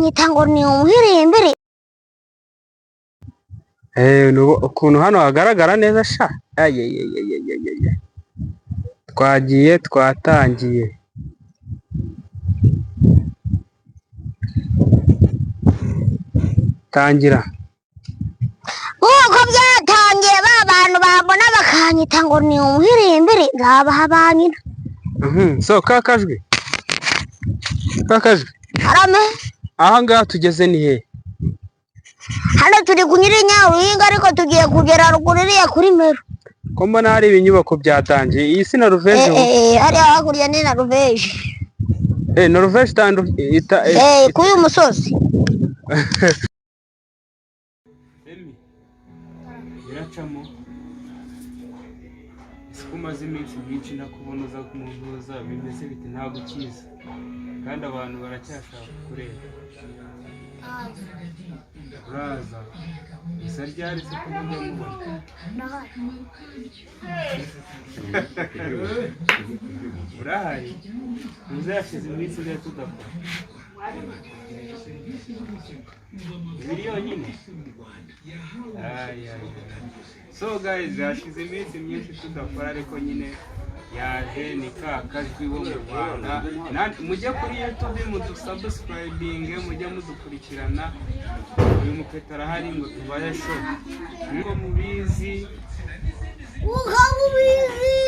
bakanyita ngo ni umuhirimbiri. Ukuntu hano hagaragara neza sha. Ayeyeyeyeyeye. Twagiye, twatangiye. Tangira. Nk'uko byatangiye, ba bantu bambona bakanyita ngo ni umuhirimbiri, nzabaha ba nyina. So ka kajwi. Ka kajwi. Arame. Aha ngaha tugeze ni he? Hano turi kunyura Nyaruhinga, ariko tugiye kugera ruguru iriya kuri Meru. Ko mbona hari ibinyubako byatangiye. Iyi si Noruveje? Hariya hakurya ni Noruveje. Noruveje itandu ita Kuri uyu musozi. Emi, biracamo. Ese ko umaze iminsi myinshi ntakubona uza kumuvuza, bimeze bite? Ntabwo ukiza kandi abantu baracyashaka kureba. Uraza isa ryari se ko mujya mubona? Urahari? Ntuzashize iminsi ingahe tudakora? Ibiri yonyine? Ay, ay, ay. So guys, hashize iminsi myinshi tudakora, ariko nyine yaje ni ka kajwi wo mu Rwanda. Mujye kuri YouTube mudusubscribinge, mujye mudukurikirana. Uyu mupeta arahari ngo tubahe show. Nkuko mubizi, Uko mubizi,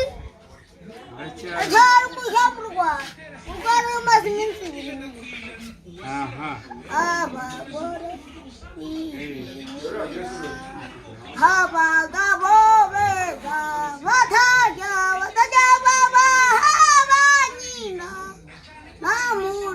muracyari acyari umuja mu Rwanda. U Rwanda rumaze iminsi 2. Aha. Abagore, abagabo beza batajya babaha ba nyina nta muntu.